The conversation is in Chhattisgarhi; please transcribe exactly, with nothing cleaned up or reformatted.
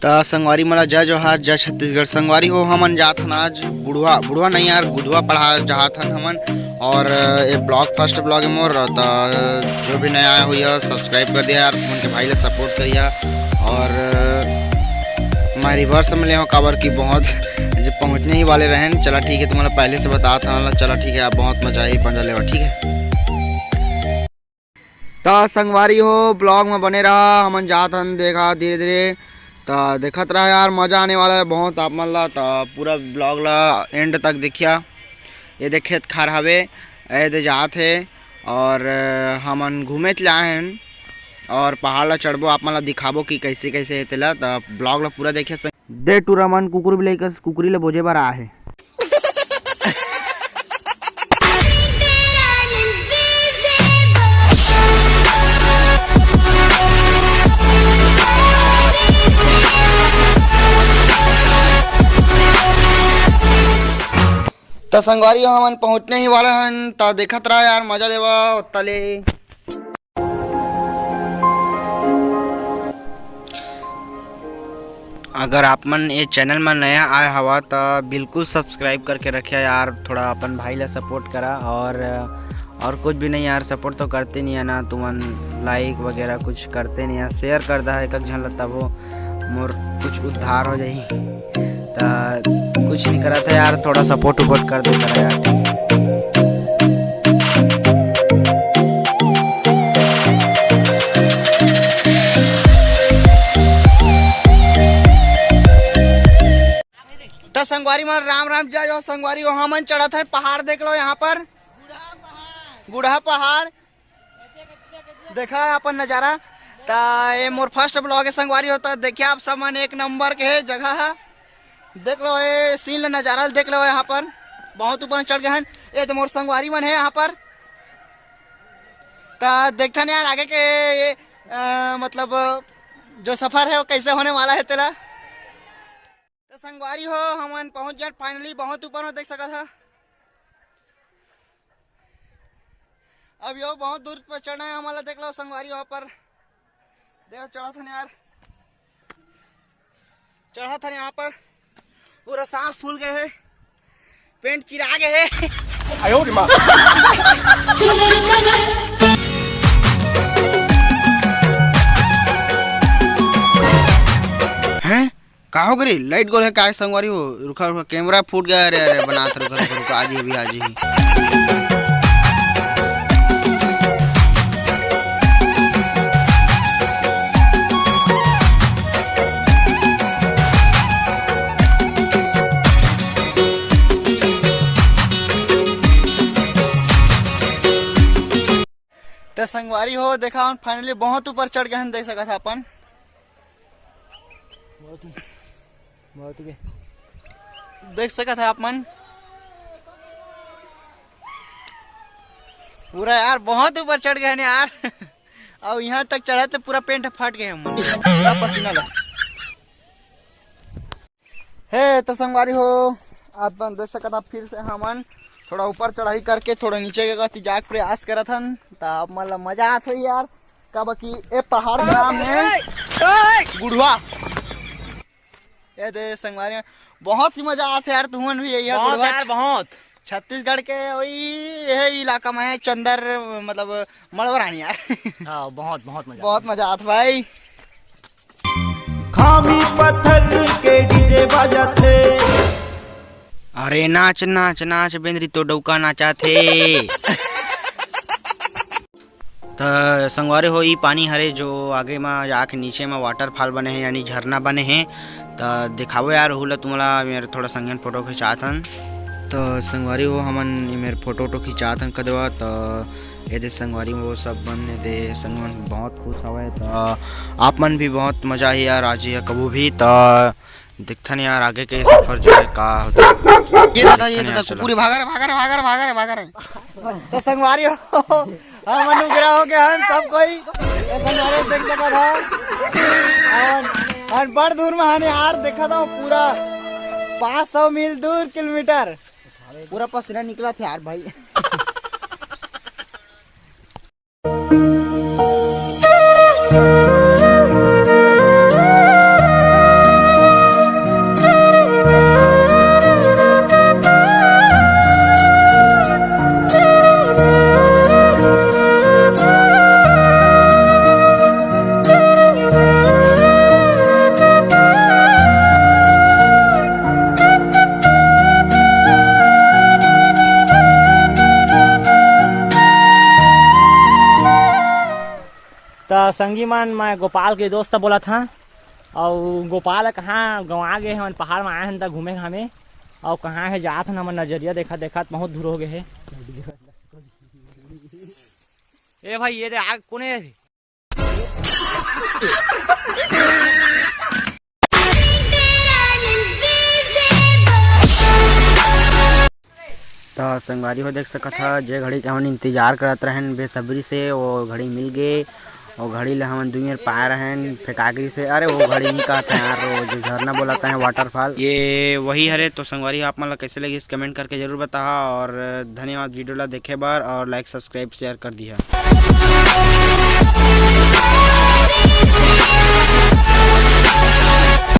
त संगवारी मन ला जय जोहार, जय छत्तीसगढ़। संगवारी हो, हमन जात हन आज बुढ़वा, बुढ़वा नहीं यार, गुधवा पहाड़ जात हन हमन। और, अ, ये vlog, first vlog है मोर, त जो भी नया आया हो, subscribe कर दिया यार, उनके भाई ला support करिया। और, अ, मैं reverse में ले हूँ, काबर कि बहुत जब पहुँचने ही वाले रहन। चला ठीक है, तुम्हारा पहले से बता था, चला ठीक है, आप बहुत मजा आई, मजा लेवा, ठीक है। त संगवारी हो, vlog में बने रहा, हमन जात हन देखा धीरे धीरे। त देखत रहा यार, मजा आने वाला है बहुत आप मन ला। त पूरा vlog ला end तक देखिया। ये देख खेत खार हवे, ए दे जात हे। और, अ, हमन घूमे च लाए हन और पहाड़ ला चढ़बो, आप मन ला दिखाबो कि कैसे कैसे हे तेला। त vlog ला पूरा देखिया। दे टूरा मन कुकुर बिलाई कस कुकुरी ला बोजे बर आए हे। त संगवारी हो, हमन पहुंचने ही वाला हन, त देखत रहा यार, मजा लेवा ओत्ता ले। अगर आप मन ये channel में नया आए हवा, त बिल्कुल subscribe करके रखिया यार, थोड़ा अपन भाई ला support करा। और, और कुछ भी नहीं यार, support तो करते नहीं है ना तुमन, like वगैरह कुछ करते नहीं है, share कर दा एक, एक झन ला, तब हो मोर कुछ उद्धार हो जाही। त कुछ नहीं करा था यार, थोड़ा support उपॉर्ट कर दे करा यार, ठीक है। त संगवारी मन राम राम जय हो। संगवारी हो, हमन चढ़त हन पहाड़, देख लो यहाँ पर बूढ़ा पहाड़, देखा अपन नजारा। त ये मोर first vlog है संगवारी हो, त देखिया आप सब मन, एक नंबर के है जगह है। देख लो ये scene ला, नजारा ला देख लो यहाँ पर, बहुत ऊपर चढ़ गए हैं। ये तो मोर संगवारी मन है यहाँ पर। त देखथन यार आगे के ये, अ, मतलब जो सफर है वो कैसे होने वाला है तेला। त संगवारी हो, हमन पहुंच गए finally बहुत ऊपर में, देख सकत हा। अब यो बहुत दूर पर चढ़ना है हमला, देख लो संगवारी हो, पर देखो चढ़त हन यार, चढ़त हन यहाँ पर, पूरा सांस फूल गए है, pant चिरा गए है। हैं? का हो गरी? Light गोल है का संगवारी हो? रुका, रुका, camera फूट गया। अरे, अरे, बनात, रुका, रुका, रुका, आज ही, अभी आज ही। त संगवारी हो, देखा, हम finally बहुत ऊपर चढ़ गए हैं, देख सकत है अपन। बहुत, बहुत ऊपर। देख सकत है आप मन, पूरा यार बहुत ऊपर चढ़ गए हैं यार। और यहाँ तक चढ़े तो पूरा pant फट गए हम, पूरा पसीना लग। हे त संगवारी हो, आप मन देख सकत ह, फिर से हमन थोड़ा ऊपर चढ़ाई करके थोड़ा नीचे के गति जाके प्रयास करत हन। त आप मन ला मजा आत होही यार, काबर कि ए पहाड़ के नाम है बुढ़वा। ए दे संगवारी, बहुत ही मजा आत है यार, तुमन भी यही बहुत बुढ़वा यार, बहुत। छत्तीसगढ़ के वही, यही इलाका में है चंदर, मतलब मड़वरानी यार। हाँ, बहुत, बहुत मजा बहुत मजा आत भाई। खामी पत्थर के DJ बजाथे। अरे नाच, नाच, नाच, बेंदरी तो डौका नाचाथे। त संगवारी हो, ई पानी हरे जो आगे म जाके नीचे म waterfall बने हे, यानी झरना बने हे। त दिखाबो यार, ओहू ल तुमला मेर थोड़ा संगेन photo खिंचात हन। त संगवारी हो, हमन ए मेर photo वोटो खिंचात हन कदवा। त एदे संगवारी हो, सब मन एदे संगवारी बहुत खुश हवय। त आप मन भी बहुत मजा आही यार, आ जइहा कभू भी। त देखथन यार आगे के सफर जो है का होथे। ये दादा, ये देखथन दादा, यार, चलो। कुकुरी भागा रे, भागा रे, भागा रे, भागा रे, भागा रे। त संगवारी हो, हम अनुग्रह हो गए हन सब कोई। त संगवारी हो देख सकत हा। और, और बड़ दूर में हन यार, देखत हा पूरा पाँच सौ मील दूर किलोमीटर। पूरा पसीना निकलत हे यार भाई। संगी मन, मैं गोपाल के दोस्त बोलत हँव, अउ गोपाल कहाँ गंवा गे हे, हमन पहाड़ में आए हन त घूमे घामे, अउ कहाँ हे जात हन, हमर नजरिया देखत देखत बहुत दूर हो गे हे। ए भाई, ये दे आग कोने हे? त संगवारी हो, देख सकत ह, जे घड़ी के हमन इंतजार करत रहेन बेसब्री से, वो घड़ी मिल गे। वो घड़ी ल हमन दुई मेर पाए रहेन, फेंका गिस हे। अरे, वो घड़ी नहीं कहत हे यार, वो जो झरना बोलत हे, waterfall, ये वही हरे। तो संगवारी हो, आप मन ला कैसे लगिस, comment करके जरूर बताहा। और धन्यवाद video ला देखे बर, और like, subscribe, share कर दिहा।